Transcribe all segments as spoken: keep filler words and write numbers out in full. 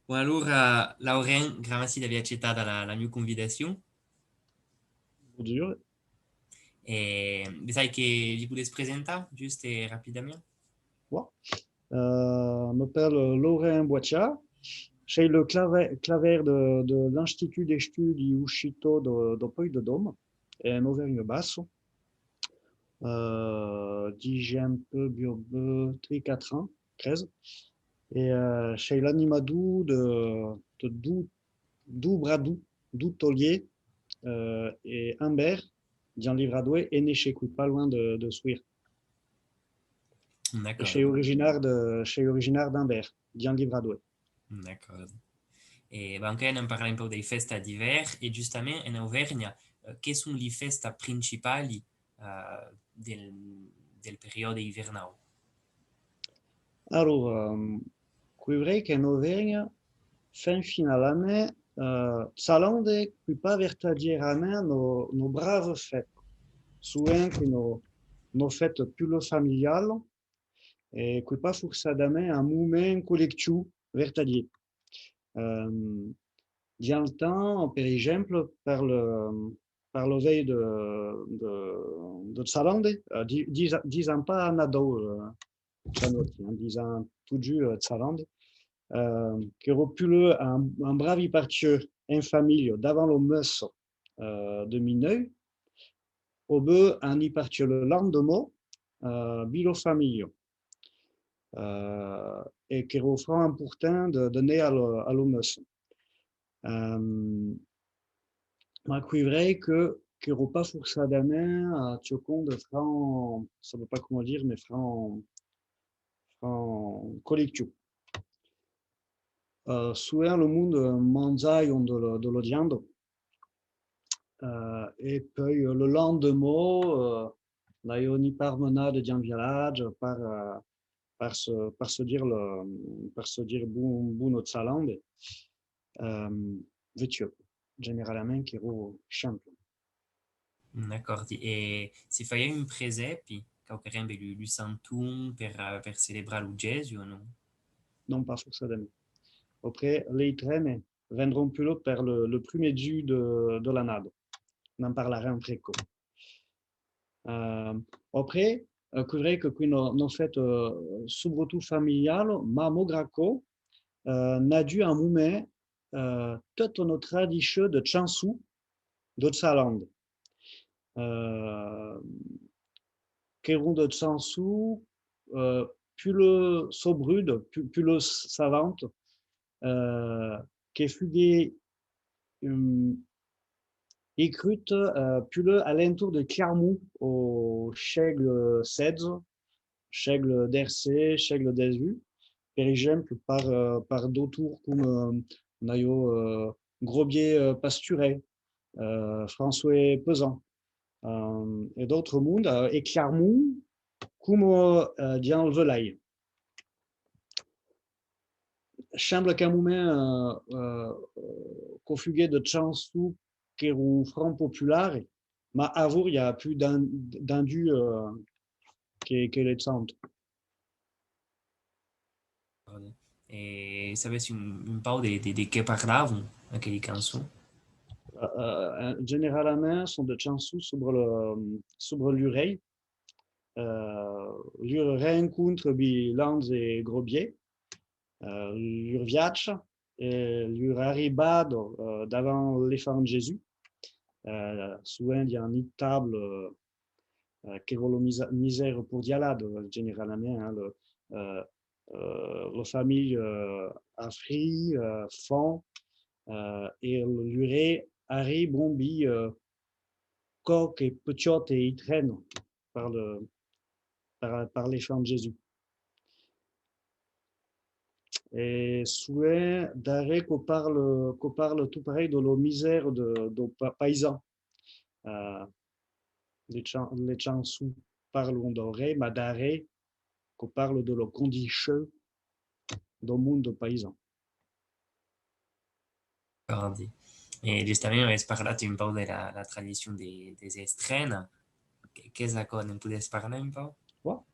Bon, alora, Laurent, gramací d'aver acceptat la, la mieu convidacion. Bonjour. E bessai que vi podètz presentar, just e rapidament? Bon. Euh, m'apèle Laurent Boitia. Sei le clave-, clavèr de, de l'Institut d'Estudis Occitans de, de Puigdedòm, en Auvergne Basse. Euh, diguem peu, bieu, bieu, tres, quatre ans, tres. E, euh, sei l'animador de, de do, do brador, do taulier, euh, e Ambert, dins Livradòs, e ne sei pas loin de, de Soir. E D'acòrd. Sei originar de, sei originar d'Ambert, dins Livradòs. D'acòrd. E, ben, que anam parlar un pauc dei fèstas d'ivèrn, e justament en Auvèrnha, eh, que son li fèstas principali, eh, del, del periòde ivernau? Alora, eh, qu'ei vrai qu'en Auvèrnha, fin finalament, eh, Chalande qu'ei pas vertadièrament no, no brave fèsta. Sovent qu'ei no, no fèsta pus le familial, e qu'ei pas forçadament un moment collectiu vertadier. Eh, dins le temps, per exemple, per le, per le veire de, de, de Chalande, eh, di-, disa-, disam pas Nadau, eh, Chanot, hein, disam totjorn, eh, Chalande, eh, qu'èra pus le un, un bravi partir en familha davant lo messa, eh, de minuech, o ben en i partir le lendeman, eh, bi lo familha. Eh, e qu'èra franc important de, de 'ner a lo, a lo messa. Eh, mas qu'ei vrai que, qu'èra pas forçadament a quauquarren de franc, sabe pas coma dire, mas franc, franc collectiu. Eh, sovent lo monde manjaion de la, de la vianda. Eh, e puei, eh, le lendeman, eh, n'avion ni pas menat dins vilatge per, eh, per se, per se dire le, per se dire bon, bona Chalande. Eh, veitu, generalament qu'èra simple. D'acòrdi. E se faiá un presèpi, quauquarren be lu, lu santon per, eh, per celebrar lo Gèsu o non? Non, pas forçadament. Après, lei trenas vendràn pus lo per le, le prumèr dieu de, de l'annada. N'en parlarem après còp. Eh, après, eh, qu'ei vrai que qu'ei no, no fèsta, eh, subretot familiala, mas maugrat quò, eh, n'a dut un moment, eh, tota no tradicion de chançon de Chalande. Eh, qu'èran de chançons, eh, pus le sobrudas, pus, pus le savantas, eh, que fuguèt, hum, escritas, eh, pus le a l'entorn de Clermont au sègle setze, sègle dètz-e-sèt, sègle dètz-e-uech, per exemple, per, eh, per d'autors coma, eh, n'aviá, eh, Grobièr, eh, Pasturet, eh, François Pesan, eh, e d'autres monde, eh, e Clermont coma, eh, dins Velai. Sembla qu'un moment, eh, eh, quò fuguèt de chançons qu'èran franc popularas, mas avui i a pus d'un, d'un dieu, eh, que, que le chanta. E sabes un, un pauc de, de, de qué parlavan aqueli cançons? Eh, eh, generalament son de chançons sobre le, sobre lu rei, eh, lur rencontre bi Lange e Grobièr, eh, lur viatge, e lur arribada, eh, davant l'Efant Gèsus, eh, sovent i a un itable, eh, qu'èra lo misa-, misèra purdialada, generalament, hein, le, eh, eh, la familha, eh, a fri, eh, fan, eh, e lu rei arribon bi, eh, quò que peciòt e i trena per le, per, per l'Efant Gèsus. E sovent, darrèr, quò parla, quò parla tot parelh de la misèra de, dau pa-, païsan. Eh, le chan-, le chançons parlan dau rei, mas darrèr, quò parla de la condicion dau monde païsan. D'acòrdi. E justament, avètz parlat un pauc de la, la tradicion de, des estrenas. Qué, qu'es aquò? Ne'n podètz parlar un pauc? Bon.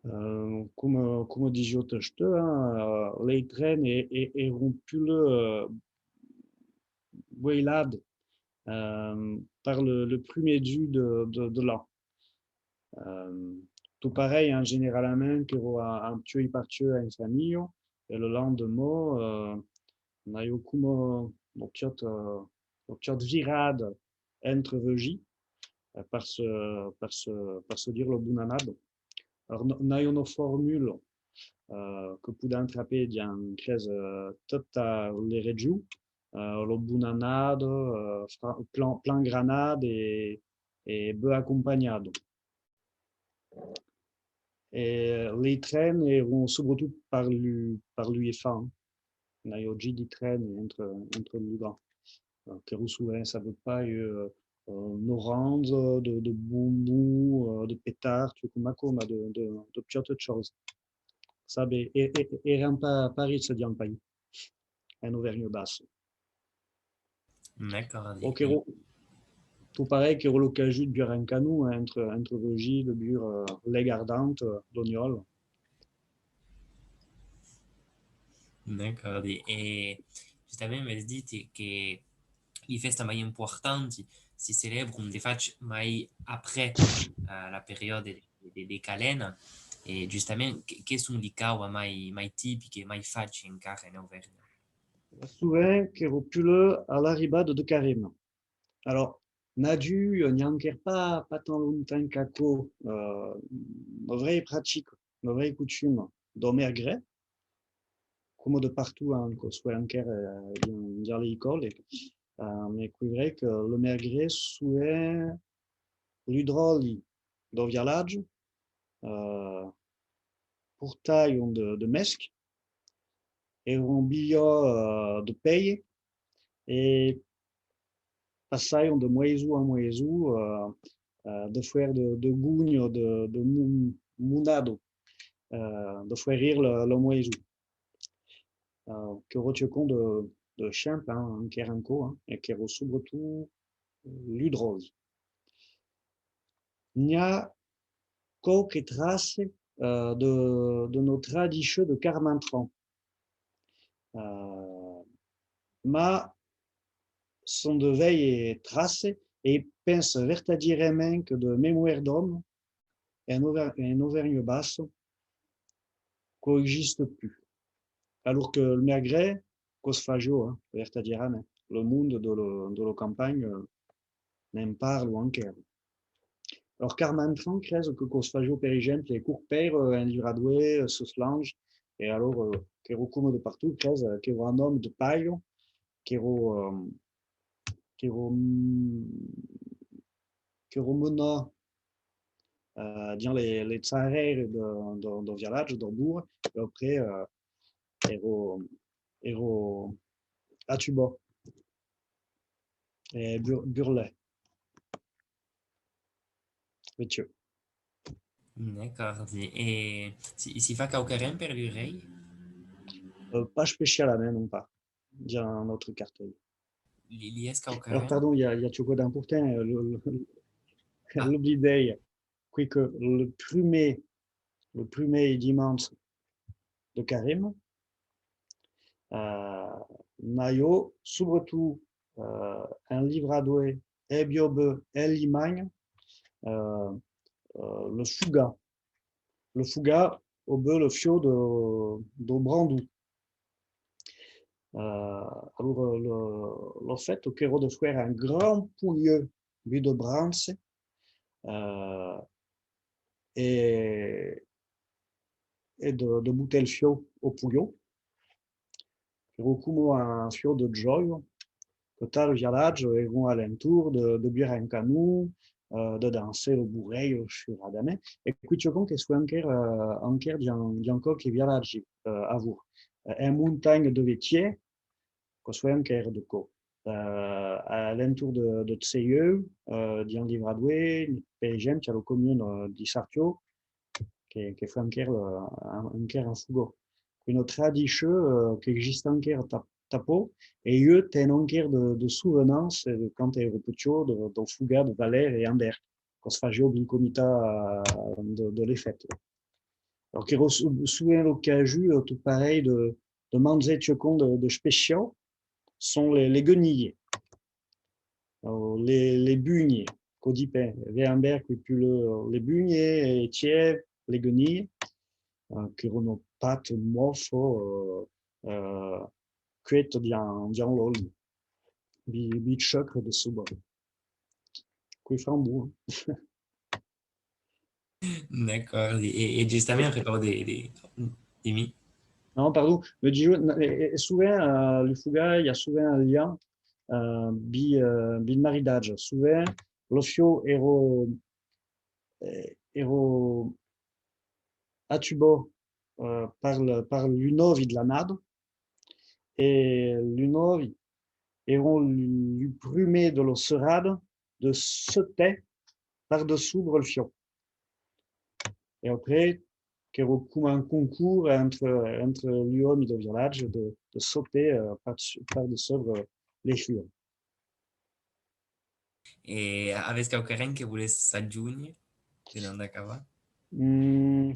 Euh, coma, coma disiá tostemps, hein, euh, lei trens e, e, èran puslèu, euh, boilats, euh, per le, le primièr jorn de, de, de l'an. Euh, tot parelh, hein, generalament, qu'èra a, a pichoi parcheu en familha, e le lendeman, euh, n'aviá coma una pichòta, euh, una pichòta virada entre vesins, euh, per se, per se, per se dire la bona annada. Alors, n-, n'ai una formula, euh, que podèm trapar dins, crese, euh, totas lei regions, euh, la bona annada, euh, fra-, plan, plan granada e, e ben acompanhada. E lei trens èran subretot per lu, per lu efants. N'aviá jamai de trens entre, entre lu grands. Euh, qu'èra sovent, sabe pas, euh, euh, un orange, de, de bonbon, euh, de petards, coma, coma de, de, de pichòtas chausas. Sabe, e, e, èran pas, pas riches dins país, en Auvèrnha Baixa. D'acòrdi. O qu'èra, tot parelh qu'èra l'ocasion de buire un canon, hein, entre, entre vesins, de buire, euh, l'aiga ardenta, euh, l'onhòl. D'acòrdi. E justament, m'as dit que li fèstas mai importanti si celèbran de fach mai après, eh, la periòda de, de, de Calena, e justament, que, que son li cauas mai, mai tipicas, mai fachas encara en Auvèrnha? Sovent qu'èra puslèu a l'arribada de Carèma. Alors, n'i a, n'i a enquèra pas, pas tan longtemps qu'aquò, eh, una velha practica, una velha costuma dau mergret, coma de partout, hein, quò se fa enquèra, eh, dins, dins lei escòlas, eh, mas qu'es vrai que lo mergret sovent lu dròlles dau vilatge, eh, portavan de, de mescas, e un bilhòt, eh, de pèire, e passavan de maison en maison, eh, eh, de faire de, de gonhas, de, de mon-, monnadas, eh, de faire rire la, la maison. Eh, qu'èra quicòm de, de simple, hein, enquèra un còp, hein, e qu'èra subretot lu dròlles. N'i a quauquas traças, eh, de, de nos tradicions de Carmantran. Eh, mas son de velhas traças e pense vertadièrament que de memòria d'òme en Auver-, en Auvèrnha Baixa, quò existe plus. Alors que lo mergret, quò se fasiá, hein, vertadièrament. Lo monde de lo, de la campanha, eh, ne'n parla enquèra. Alors, Carmantran, crese que quò se fasiá, per exemple, a Corpèira, en Livradòs, a Seslange, e alors, eh, qu'èra coma de partout, crese, qu'èra un òme de palha, qu'èra, eh, qu'èra, qu'èra menat, eh, dins lei, lei charrèiras de, de, dau vilatge, dau borg, e après, eh, èra, èra atubat e bur-, burlat. Veissiá. D'acòrdi. E si, si fa quauquarren per lu rei? Eh, pas especialament, non pas. Dins nòstre quartièr. Li, li es quauquarren? Alors, pardon, i a, i a quicòm d'important, eh, lo, lo, l'oblidèi. Quicòm, lo primièr, lo primièr dimenge de Carèma, eh, n'aviá, subretot, eh, en Livradòs, e bieu ben en Limanha, eh, eh, lo fogat. Lo fogat, o ben lo fieu de, dau brandon. Eh, alors, lo, lo fach qu'èra de faire un grand polheu bus de branche, eh, e, e de, de botar lo fieu au polheu. Èra coma un fieu de jòia, que tot lo vilatge èra a l'entorn de, de buire un canon, eh, de dançar lo borrelh, suradament. E quicòm que se fa enquèra, eh, enquèra dins, dins quauquas vilatges, eh, avui. Eh, en montanha de Veissiá, quò se fa enquèra de còps. Eh, a l'entorn de, de Ceieu, eh, dins Livradòs, per exemple, i a la comuna de Sartieu, que, que fa enquèra, eh, enquèra un fogat. Una tradicion, eh, qu'existe enquèra ta-, tanpauc, e ieu ten enquèra de, de sovenenças de quand èra pichon, de, dau fogat de Valère e Ambert, quand se fasiá un comitat, eh, de, de lei fèstas. Alòrs, qu'èra so-, sovent l'ocasion, eh, tot parelh, de, de manjar quicòm de, de speciau, son les, les guenilhas, o les, les bunhas, qu'o dipèn, Veambèr, qu'es pus le, les bunhas, e Tièr, les guenilhas, eh, qu'èra una pata mòfa, eh, eh, cueta dins, dins l'òli, bi, bi sucre de soba. Qu'es franc bon, eh. D'acòrdi. E, e justament, a prepaus de, de, dimi. Non, pardon, me digo, e, e, e sovent, eh, lu fogars, i a sovent un liam, eh, bi, eh, bi maridatge. Sovent, lo fiu èra, eh, èra atubat, eh, per le, per lu nòvi de l'annada, e lu nòvi èran lu, lu prumèrs de la serada de sautar per dessús lo fiu. E après, qu'èra coma un concors entre, entre lu òmis dau vilatge de, de sautar, eh, per, per dessús le fiu. E avètz quauquaren que volètz s'ajónher, de l'an d'acabar? Mm.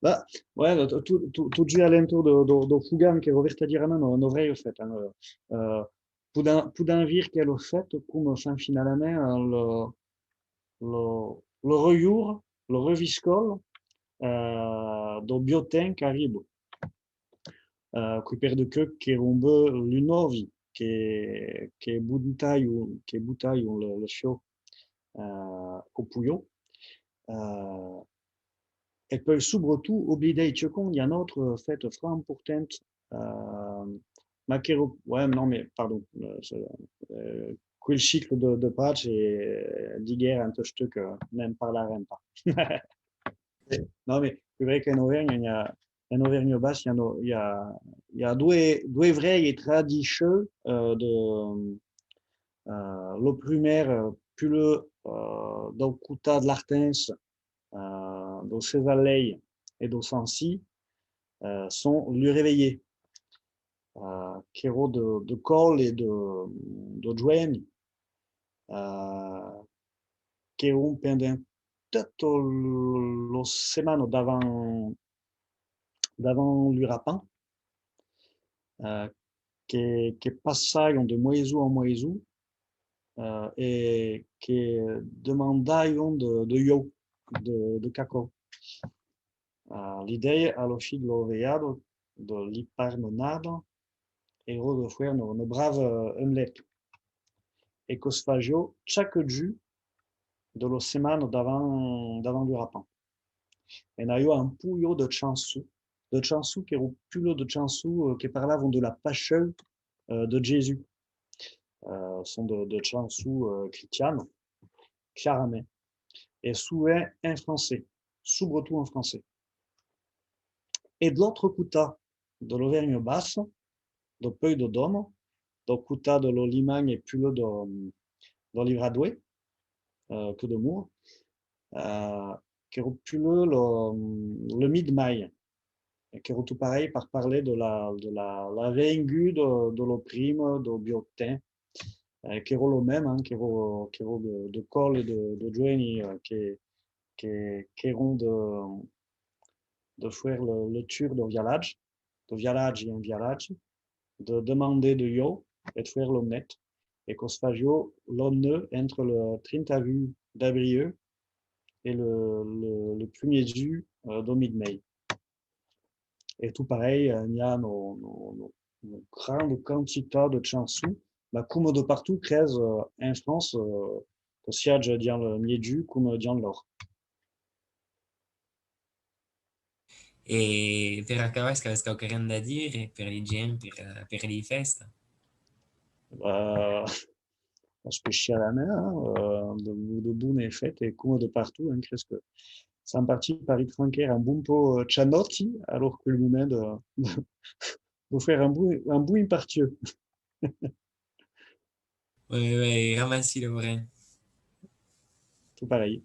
Bah, ouais, tot, tot, tot, tot just a l'entorn de, de, dau fogan, qu'èra vertadièrament una, una vraia fèsta, hein, eh, eh, podèm, podèm dire qu'es la fèsta coma fin finalament, eh, lo, lo, lo rejorn, lo reviscòl, eh, dau bieu temps qu'arriba. Eh, qu'es per de qué qu'èran ben lu nòvi que, que botavan, que botavan le, le fiu, eh, au poieu. Eh, e puei, subretot, oblidèi quicòm, i a una autra fèsta franc importanta, eh, ma qu'èra, ouais, non, mais, pardon, eh, c'est, eh, quel cicle de, de Pâques, e, eh, diguèri un tuc, eh, ne'n parlarem pas. Non, mais c'est vrai qu'en Auvèrnha, i a, en Auvèrnha Baixa, i a, i a, i a doas, doas vraias tradicions, eh, de, eh, lo prumèr, eh, pus le, eh, dau costat de l'Artense, eh, dau Sesalèir e dau Sancy, eh, son lu revelhers, eh, qu'èran de, de còl e de, de joeni, eh, qu'èran pendent tota la setmana davant, davant lu rapans, eh, que, que passavan de maison en maison, eh, e que demandavan de, de ieu, de, de quauqua. Eh, l'idèia a la fin de la velhada, de l'ipernonada, èra de faire una, una brava, eh, omelette. E que's fasiá chaque jorn de la setmana davant, davant lu rapans. E n'aviá un poieu de chançons, de chançons qu'èran pus le de chançons, eh, que parlavan de la passion, eh, de Jèsus. Eh, son de, de chançons, eh, crestianas, clarament. E sovent en francés, subretot en francés. E de l'autre costat de l'Auvèrnha Baixa, dau Puei dau Dòme, dau costat de la Limanha e pus le de, de Livradòs, eh, que demora, eh, qu'èra pus le, le, le mes de mai, e qu'èra tot parelh per parlar de la, de la, la venguda de la prima, dau bieu temps, eh, qu'èra lo mème, hein, qu'èra, qu'èra de, de còl e de, de joeni, eh, que, que, qu'èran de, de faire le, le torn dau vilatge, de vilatge en vilatge, de demandar de ieu e de faire l'omelette, e que's fasiá la nuech entre le trenta-un d'abrieu e le, le, le prumèr jorn, eh, dau mes de mai. E tot parelh, eh, n'i a una, una, una, una granda quantitat de chançons, mas coma de partout, crese, eh, en França, eh, que siaja dins le Miègjorn coma dins l'Òrt. E per acabar, es qu'avètz quauquaren d'a dire per li gents, per, eh, per li fèstas? Eh, especialament, hein, eh, de, de bonas fèstas, e coma de partout, hein, crese que sèm partits per i tranquèr un bon pauc, eh, chanòti, alòrs qu'es le moment de, de, de faire un bon, un bon impartieu. Ouais, ouais, ramassi, Laurent. Tot parelh.